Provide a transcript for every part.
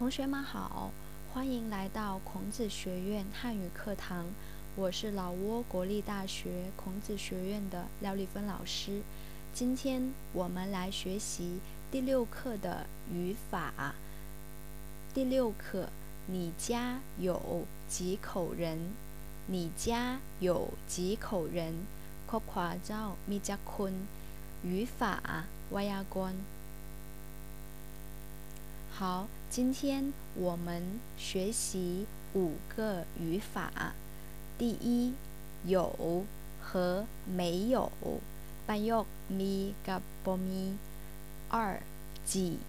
同学们好，欢迎来到孔子学院汉语课堂，我是老挝国立大学孔子学院的廖丽芬老师。今天我们来学习第六课的语法。第六课，你家有几口人？你家有几口人？ຄອບຄົວເຈົ້າມີຈັກຄົນ? 语法 ໄວຍາກອນ. 好，今天我们学习五个语法。第一，有和没有，ປະໂຫຍກມີກັບບໍ່ມີ. 二，几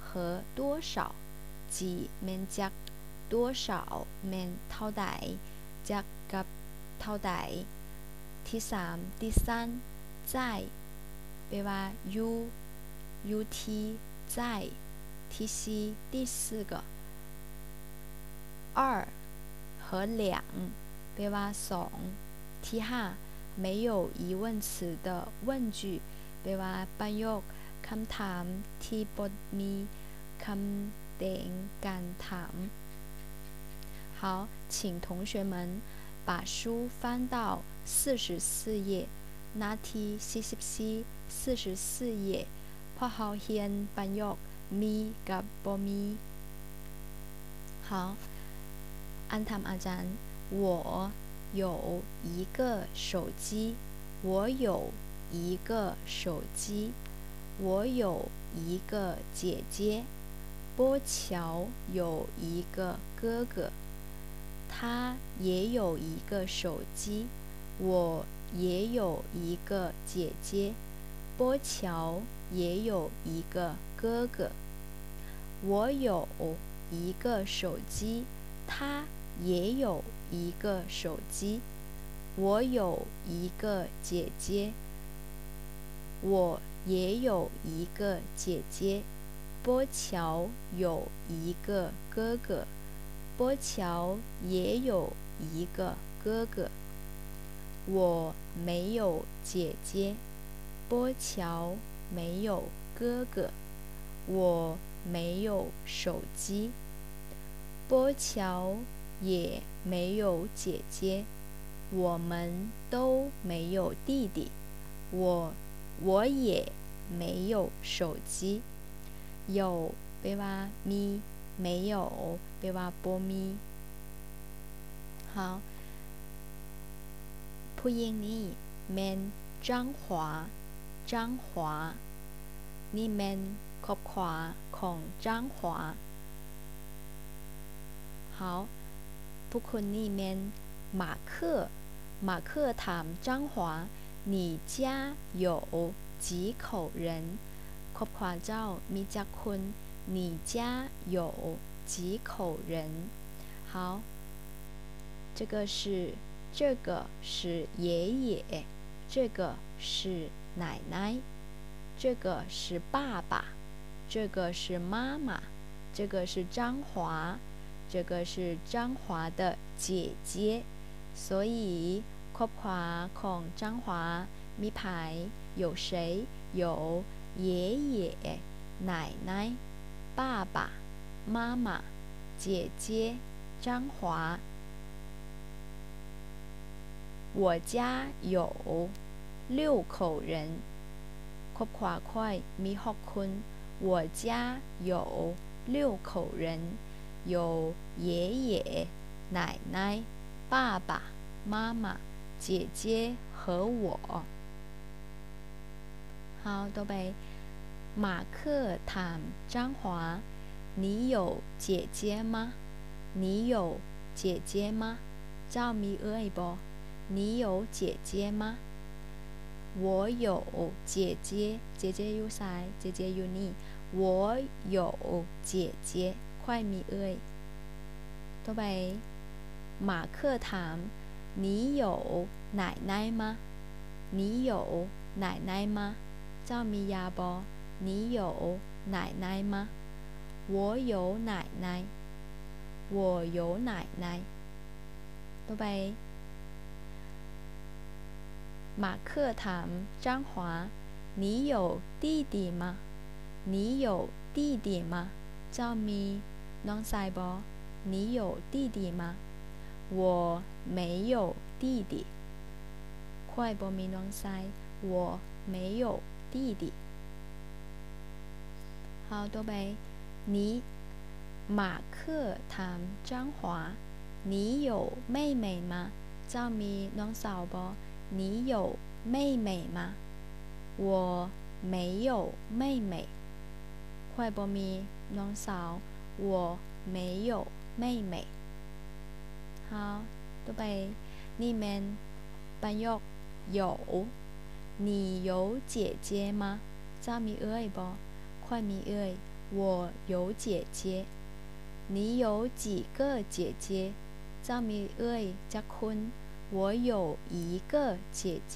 和多少，几ແມ່ນຈັກ 多少ແມ່ນເທົ່າໃດ ຈັກກັບເທົ່າໃດ. 第三，第三，在 ແປວ່າຢູ່ ຢູ່ທີ່ 在. 第四，第四个，二和两 ແປວ່າສອງ. 第ห้า，没有疑问词的问句 ແປວ່າປະໂຫຍກຄຳຖາມທີ່ບໍ່ມີຄຳແດງການຖາມ. 好，请同学们把书翻到四十四页，ໜ້າທີສີ່ສິບສີ່ ສີ່ສິບສີ່ ພວກເຮົາຮຽນປະໂຫຍກມີກັບບໍ່ມີ. 好，ອ່ານຕາມອາຈານ. 我有一个手机。我有一个手机。我有一个姐姐。波乔有一个哥哥。他也有一个手机。我也有一个姐姐。波乔也有一个哥哥。我有一个手机。他也有一个手机。我有一个姐姐。我也有一个姐姐。波乔有一个哥哥。波乔也有一个哥哥。我没有姐姐。波乔没有哥哥。我没有手机。波乔也没有姐姐。我们都没有弟弟。我，我也没有手机。有 ແປວ່າມີ. 没有 ແປວ່າບໍ່ມີ. 好，ຜູ້ຍິງນີ້ແມ່ນ 张华. 张华 ນີ້ແມ່ນຄອບຄົວຂອງ 张华. 好，ຜູ້ຄົນນີ້ແມ່ນ 马克. 马克ถາມ 张华 你家有几口人？ ຄອບຄົວເຈົ້າມີຈັກຄົນ? 你家有几口人？ 好，这个是，这个是爷爷，这个是奶奶，这个是爸爸，这个是妈妈，这个是张华，这个是张华的姐姐。 所以 ຄອບຄົວຂອງ 张华 ມີໃຜ? 有谁? 有爷爷、奶奶、爸爸妈妈、姐姐、张华。我家有六口人。 ຄອບຄົວຂ້ອຍມີຫົກຄົນ. 我家有六口人，有爷爷、奶奶、爸爸妈妈、姐姐和我。 好，ต่อไป 马克ถາມ 张华 你有姐姐吗？ 你有姐姐吗？ ເຈົ້າມີເອື້ອຍບໍ່? 你有姐姐吗？ 我有姐姐。 姐姐ຢູ່ໃສ? 姐姐ຢູ່ນີ້. 我有姐姐。 ຂ້ອຍມີເອື້ອຍ. ຕໍ່ໄປ 马克ถາມ 你有奶奶吗？ 你有奶奶吗？ ເຈົ້າມີຍ່າບໍ່? 你有奶奶吗？ 我有奶奶。 我有奶奶。 ຕໍ່ໄປ 马克ถາມ 张华 你有弟弟吗？ 你有弟弟吗？ ເຈົ້າມີ ນ້ອງຊາຍບໍ່? 你有弟弟吗? 我没有弟弟. ຂ້ອຍບໍ່ມີນ້ອງຊາຍ. 我没有弟弟. 好，ต่อໄປ 你 马克ถາມ 张华 你有妹妹吗? ເຈົ້າມີນ້ອງສາວບໍ່? 你有妹妹吗? 我没有妹妹. ຂ້ອຍບໍ່ມີນ້ອງສາວ. 我没有妹妹. 好，ต่อໄປ ນີ້ແມ່ນປະໂຫຍກ 有 你有姐姐吗? ເຈົ້າມີເອື້ອຍບໍ່? ຂ້ອຍມີເອື້ອຍ. 我有姐姐. 你有几个姐姐? ເຈົ້າມີເອື້ອຍຈັກຄົນ? 我有一个姐姐.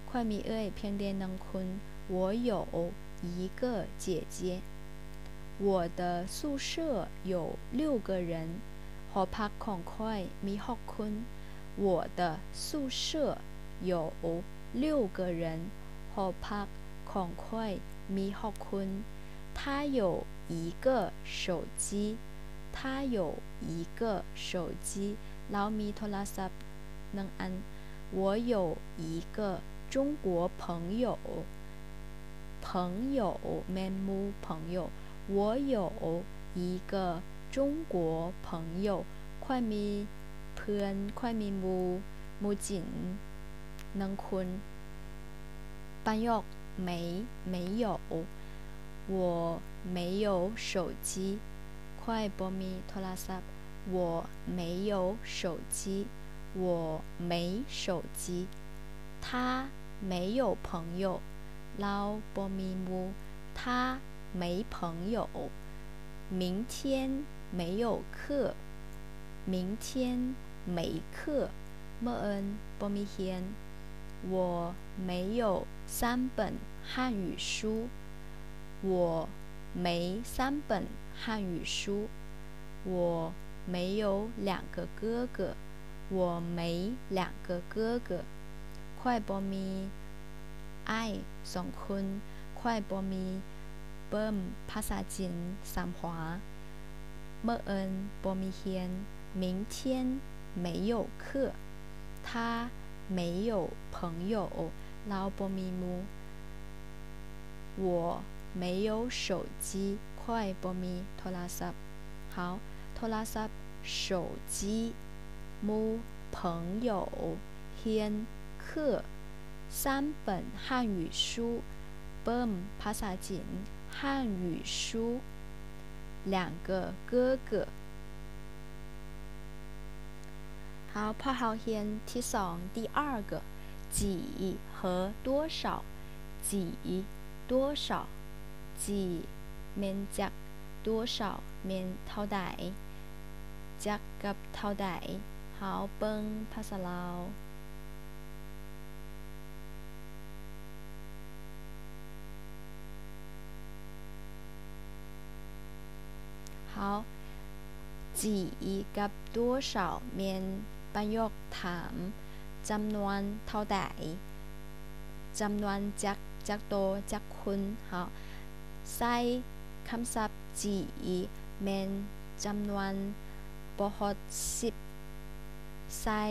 ຂ້ອຍມີເອື້ອຍພຽງແຕ່ໜຶ່ງຄົນ. 我有一个姐姐. 我的宿舍有六个人. ຫໍພັກຂອງຂ້ອຍມີຫົກຄົນ. 我的宿舍有六个人. ຫໍພັກຂອງຂ້ອຍມີຫົກຄົນ. 他有一个手机. 他有一个手机. ລາວມີໂທລະສັບໜຶ່ງອັນ. 我有一个中国朋友. 朋友ແມ່ນໝູ່ 朋友. 我有一个中国朋友. ຂ້ອຍມີເພື່ອນ, ຂ້ອຍມີໝູ່, ໝູ່ຈີນໜຶ່ງຄົນ. ປະໂຫຍກ 没, 没有. 我没有手机. ຂ້ອຍບໍ່ມີໂທລະສັບ. 我没有手机. 我没手机. 他没有朋友. ລາວບໍ່ມີໝູ່. 他没朋友. 明天没有课. 明天没课. ມື້ອື່ນບໍ່ມີຮຽນ. 我没有三本汉语书. 我没三本汉语书. 我没有两个哥哥. 我没两个哥哥. ຂ້ອຍບໍ່ມີອ້າຍສອງຄົນ. ຂ້ອຍບໍ່ມີເບິ່ມພາສາຈີນສາມຫົວ. ມື້ອື່ນບໍ່ມີຮຽນ. 明天没有课. 他没有朋友. ລາວບໍ່ມີໝູ່. 我没有手机. ຂ້ອຍບໍ່ມີໂທລະສັບ. ເຮົາ ໂທລະສັບ 手机 ໝູ່ 朋友 ຮຽນ 课 三本汉语书 ເບິ່ມພາສາຈີນ 汉语书 两个哥哥. ເຮົາ ພວກເຮົາຮຽນທີສອງ 第二个 几和多少 几多少 几 ແມ່ນຈັກ 多少 ແມ່ນເທົ່າໃດ ຈັກກັບເທົ່າໃດ. ເຮົາເບິ່ງພາສາລາວ. ເຮົາ 几 ກັບ 多少 ແມ່ນປະໂຫຍກຖາມ ຈຳນວນເທົ່າໃດ ຈຳນວນຈັກ ຈັກໂຕ ຈັກຄົນ. ເຮົາໃຊ້ຄຳສັບ 几 ແມ່ນຈຳນວນບໍ່ຮອດສິບ ໃຊ້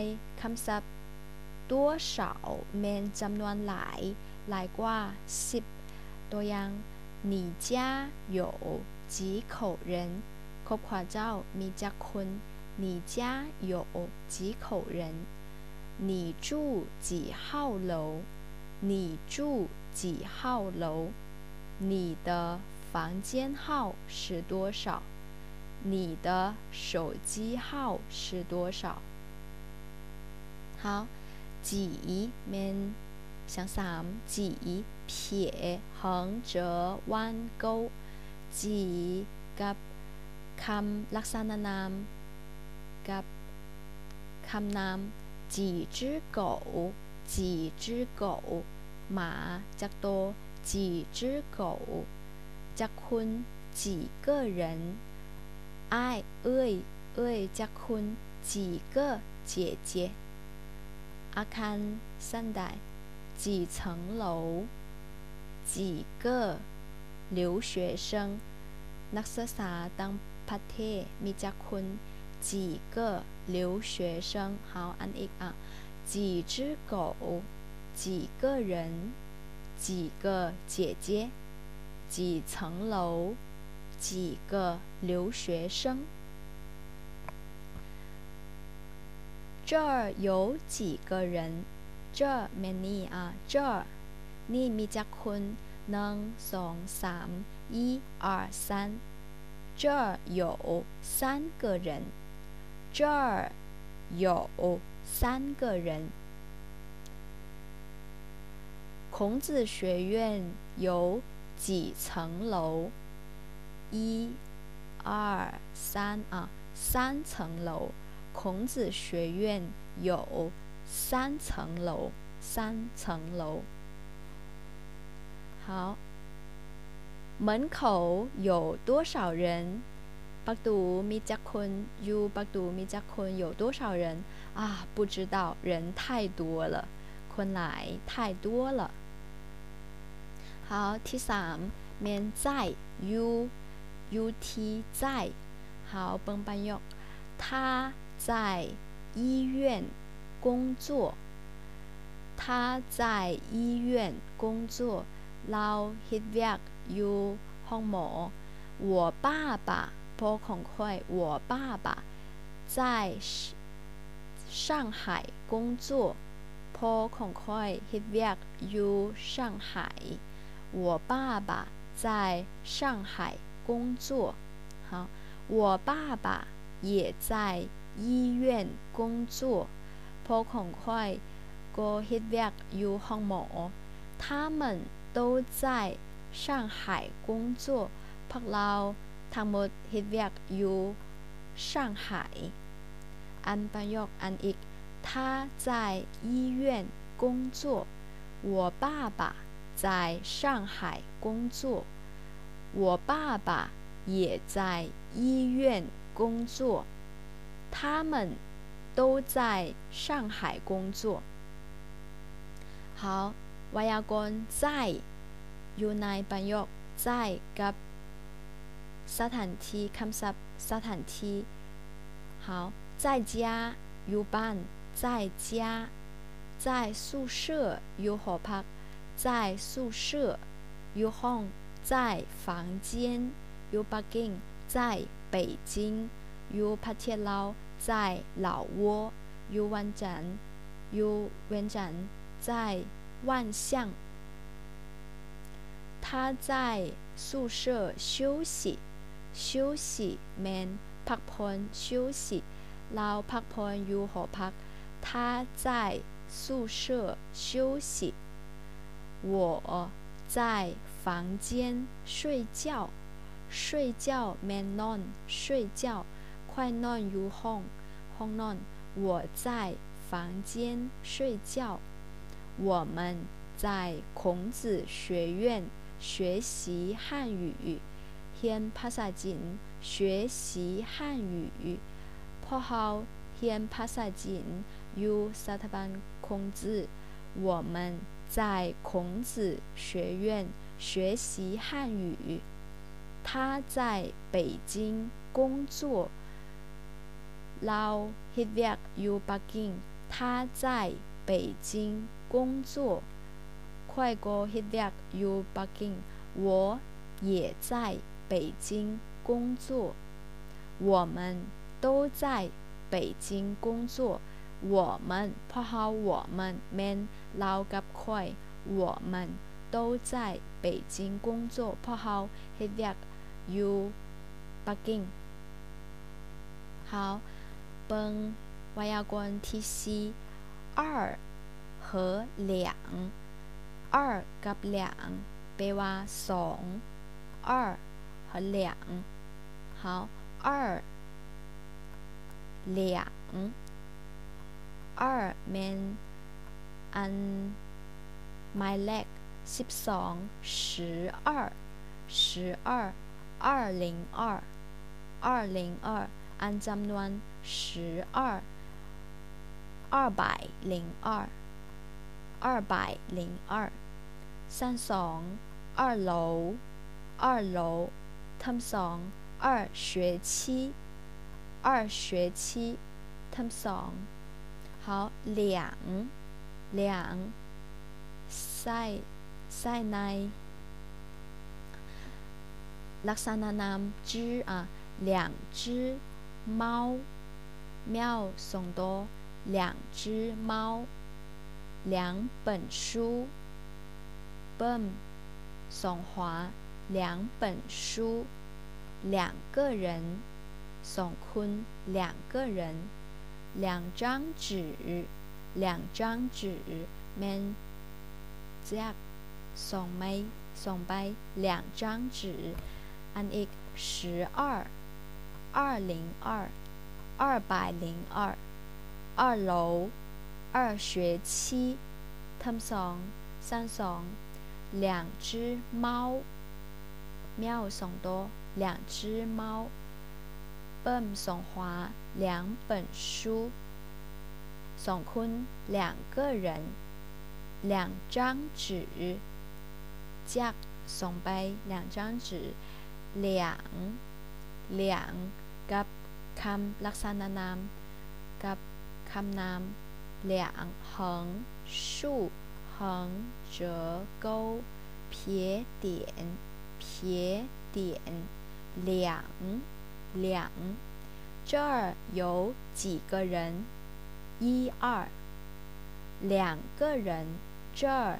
ຄຳສັບ 多少 ແມ່ນຈຳນວນຫຼາຍ ຫຼາຍກວ່າສິບ. ຕົວຢ່າງ 你家有几口人 ຄອບຄົວເຈົ້າມີຈັກຄົນ? 你家有几口人? 你住几号楼? 你住几号楼? 你的房间号是多少? 你的手机号是多少? 好，几 ແມ່ນ ສອງ ສາມ 几 撇 横折 弯 勾 ຈີກັບຄຳລັກສະນະນາມ ກັບຄຳນາມ 几只狗 几只狗 ໝາຈັກໂຕ 几只狗 ຈັກຄົນ 几个人 ອ້າຍ ເອື້ອຍ ເອື້ອຍຈັກຄົນ 几个姐姐 ອາຄານຊັ້ນໃດ 几层楼 几个留学生 ນັກສຶກສາຕ່າງ ປະເທດ ມີຈັກຄົນ? 几个留学生 ເຮົາອ່ານອີກ ອະ 几只狗 几个人 几个姐姐 几层楼 几个留学生 这儿有几个人? 这儿 ແມ່ນນີ້ ອະ 这儿 ນີ້ມີຈັກຄົນ? ໜຶ່ງ ສອງ ສາມ 一二三 这儿有三个人 这儿有三个人 孔子学院有几层楼? 一二三 ອະ 三层楼 孔子学院有三层楼 三层楼 好 门口有多少人? ປະຕູມີຈັກຄົນ? ຢູ່ປະຕູມີຈັກຄົນ? 有多少人? 啊，不知道，人太多了 ຄົນຫຼາຍ 太多了 好 ທີສາມ ແມ່ນ 在 ຢູ່ ຢູ່ທີ່ 在 ເຮົາເບິ່ງປະໂຫຍກ 他在医院工作 他在医院工作 ລາວເຮັດວຽກຢູ່ໂຮງໝໍ 我爸爸 ພໍ່ຂອງຂ້ອຍ 我爸爸在上海工作 ພໍ່ຂອງຂ້ອຍເຮັດວຽກຢູ່上海 我爸爸在上海工作 เຮົາ 我爸爸也在医院工作 ພໍ່ຂອງຂ້ອຍກໍເຮັດວຽກຢູ່ໂຮງໝໍ 他们都在上海工作 ພວກລາວທັງໝົດເຮັດວຽກຢູ່ 上海 ອ່ານປະໂຫຍກອັນອີກ 他在医院工作 我爸爸在上海工作 我爸爸也在医院工作 他们都在上海工作 好 ໄວຍາກອນ 在 ຢູ່ໃນປະໂຫຍກ 在 ກັບ ສະຖານທີ່ ຄຳສັບສະຖານທີ່ ເຮົາ 在家 ຢູ່ບ້ານ 在家 在宿舍 ຢູ່ຫໍພັກ 在宿舍 ຢູ່ຫ້ອງ 在房间 ຢູ່ປັກກິ່ງ 在北京 ຢູ່ປະເທດລາວ 在老挝 ຢູ່ວຽງຈັນ ຢູ່ວຽງຈັນ 在万象 他在宿舍休息 休息 ແມ່ນພັກຜ່ອນ 休息 ລາວພັກຜ່ອນຢູ່ຫໍພັກ 他在宿舍休息 我在房间睡觉 睡觉 ແມ່ນນອນ 睡觉 ຂ້ອຍນອນຢູ່ຫ້ອງ ຫ້ອງນອນ 我在房间睡觉 我们在孔子学院学习汉语 ຮຽນພາສາຈີນ 学习汉语 ພວກເຮົາຮຽນພາສາຈີນຢູ່ສະຖາບັນ 孔子 我们在孔子学院学习汉语 他在北京工作 ລາວເຮັດວຽກຢູ່ປັກກິ່ງ 他在北京工作 ຂ້ອຍກໍເຮັດວຽກຢູ່ປັກກິ່ງ 我也在北京工作 我们都在北京工作 我们 ພວກເຮົາ 我们 ແມ່ນລາວກັບຂ້ອຍ 我们都在北京工作 ພວກເຮົາເຮັດວຽກຢູ່ປັກກິ່ງ ເຮົາເບິ່ງໄວຍາກອນທີສີ່ 二 和两 二 ກັບ两 ແປວ່າສອງ 二 和两 ເຮົາ 二 两 二 ແມ່ນອັນໝາຍເລກສິບສອງ 十二 十二 二零二 二零二 ອັນຈຳນວນ 十二 二百零二 二百零二 ຊັ້ນສອງ 二楼 二楼 ເທີມສອງ二学期 二学期 ເທີມສອງ. 好 ຫຼຽງ ຫຼຽງ ໃສ່ ໃສ່ໃນ ລັກສະນະນາມ ຈື່ ອາ 两只猫 ແມວສອງໂຕ 两只猫 两本书 ເບິ່ມ ສອງຫົວ 两本书 两个人 ສອງຄົນ 两个人 两张纸 两张纸 ແມ່ນຈາກສອງໄມ້ ສອງໃບ 两张纸 ອັນອີກ 十二 二零二 二百零二 二楼 二学期 ເທີມສອງ ຊັ້ນສອງ 两只猫 ແມວສອງໂຕ 两只猫 ເບິ່ມສອງຫົວ 两本书 ສອງຄົນ 两个人 两张纸 ຈາກສອງໃບ 两张纸 ຫຼຽງ ຫຼຽງ ກັບຄຳລັກສະນະນາມ ກັບຄຳນາມ ຫຼຽງ ເຫິງ ຊູ່ ເຫິງ ເຈີ ເກົ້າ ເພຍ ຕຽນ ເພຍ ຕຽນ ຫຼຽງ ຫຼຽງ 这儿有几个人 一二 两个人 这儿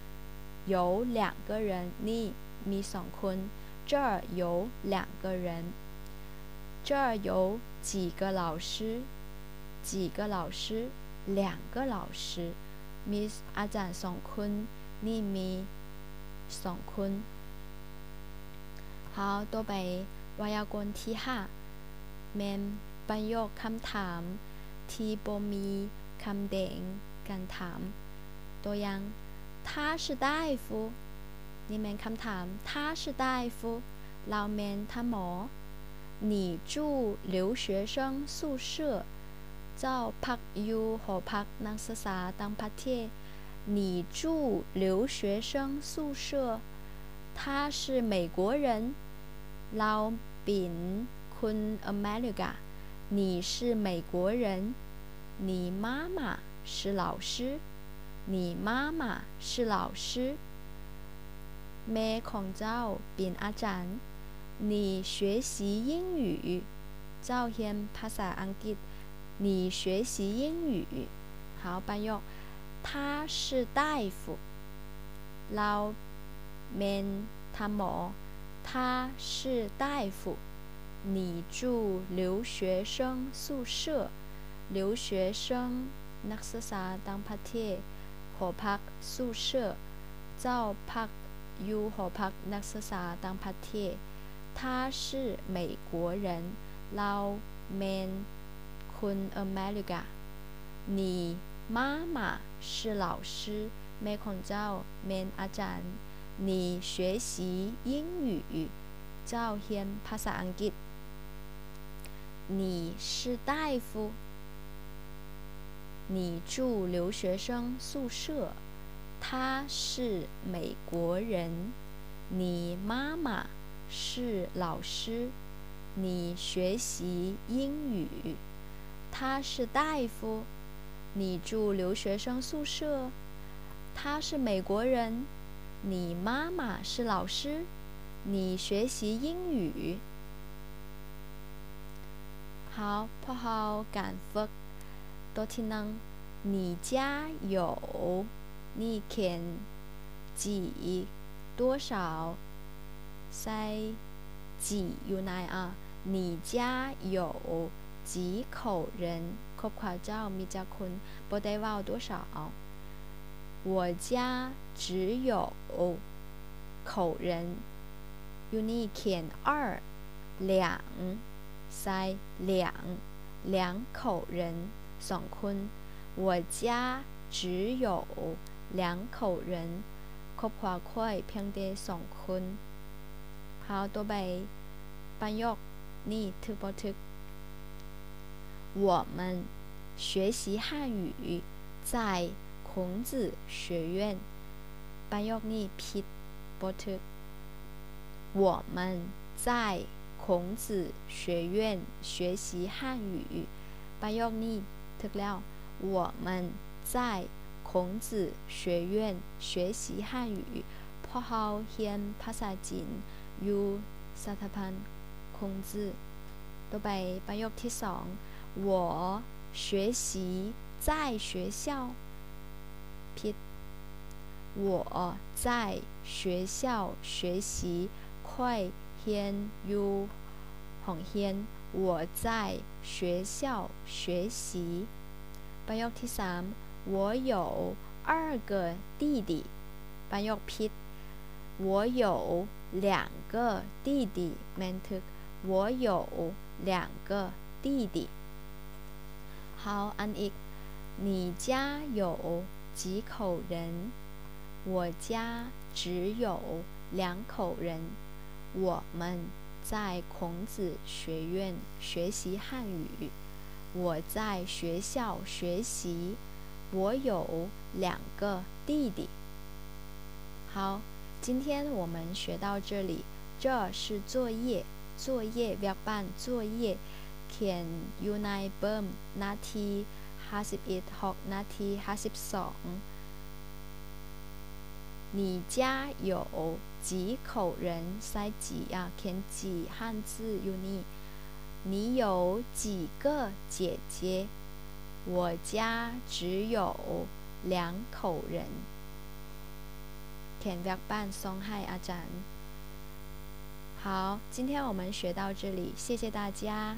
有两个人 ນີ້ມີສອງຄົນ 这儿有两个人 这儿有几个老师 几个老师 两个老师 ມີອາຈານສອງຄົນ ນີ້ມີສອງຄົນ. ເຮົາຕໍ່ໄປໄວຍາກົນທີຫ້າ ແມ່ນປະໂຫຍກຄຳຖາມທີ່ບໍ່ມີຄຳແດງການຖາມ. ຕົວຢ່າງ 他是大夫 ນີ້ແມ່ນຄຳຖາມ 他是大夫 ລາວແມ່ນທ່ານໝໍ. 你住留学生宿舍 ເຈົ້າພັກຢູ່ຫໍພັກນັກສຶກສາຕ່າງປະເທດ. 你住留学生宿舍 他是美国人 ລາວເປັນຄົນອາເມລິກາ. 你是美国人 你妈妈是老师 你妈妈是老师 ແມ່ຂອງເຈົ້າເປັນອາຈານ. 你学习英语 ເຈົ້າຮຽນພາສາອັງກິດ. 你学习英语 ເຮົາປະໂຫຍກ 他是大夫 ລາວແມ່ນທ່ານໝໍ. 他是大夫 你住留学生宿舍 留学生 ນັກສຶກສາຕ່າງປະເທດ ຫໍພັກ 宿舍 ເຈົ້າພັກຢູ່ຫໍພັກນັກສຶກສາຕ່າງປະເທດ. 他是美国人 ລາວແມ່ນຄົນອາເມລິກາ. 你妈妈是老师 ແມ່ຂອງເຈົ້າແມ່ນອາຈານ. 你学习英语 ເຈົ້າຮຽນພາສາອັງກິດ. 你是大夫 你住留学生宿舍 他是美国人 你妈妈是老师 你学习英语 他是大夫 你住留学生宿舍 他是美国人 你妈妈是老师 你学习英语 ເຮົາ ພວກເຮົາການຝຶກ ຕົວທີໜຶ່ງ 你家有 ນີ້ຂຽນ 几 多少 ໃສ່ 几 ຢູ່ໃນ ອາ 你家有几口人 ຄອບຄົວເຈົ້າມີຈັກຄົນ ບໍ່ໄດ້ເວົ້າ 多少 我家只有口人 ຢູ່ນີ້ຂຽນ 二 两 ໃສ່ 两 两口人 ສອງຄົນ 我家只有两口人 ຄອບຄົວຂ້ອຍພຽງແຕ່ສອງຄົນ. ເຮົາຕໍ່ໄປ ປະໂຫຍກນີ້ຖືກບໍ່ຖືກ? 我们学习汉语在孔子学院 ປະໂຫຍກນີ້ຜິດ ບໍ່ຖືກ. 我们在孔孔子学院学习汉语。 ປະໂຫຍກນີ້ຖືກແລ້ວ 我们在孔子学院学习汉语 ພວກເຮົາຮຽນພາສາຈີນຢູ່ສະຖາບັນ 孔子. ຕໍ່ໄປປະໂຫຍກທີສອງ 我学习在学校 ຜິດ 我在学校学习 ຂ້ອຍຮຽນຢູ່ຫ້ອງຮຽນ 我在学校学习. ປະໂຫຍກທີສາມ 我有二个弟弟 ປະໂຫຍກຜິດ 我有两个弟弟 ແມ່ນຖືກ 我有两个弟弟. ເຮົາອ່ານອີກ 你家有几口人？ 我家只有两口人。 我们在孔子学院学习汉语。 我在学校学习。 我有两个弟弟。 好，今天我们学到这里。 这是作业 作业 ວຽກບ້ານ 作业 ຂຽນຢູ່ໃນເບິ່ມ ໜ້າທີຫ້າສິບເອັດ ຮອດໜ້າທີຫ້າສິບສອງ. 你家有几口人 ໃສ່ 几 ຂຽນ 几 汉字 ຢູ່ນີ້. 你有几个姐姐？ 我家只有两口人。 ຂຽນວຽກບ້ານສົ່ງໃຫ້ອາຈານ. 好，今天我们学到这里，谢谢大家。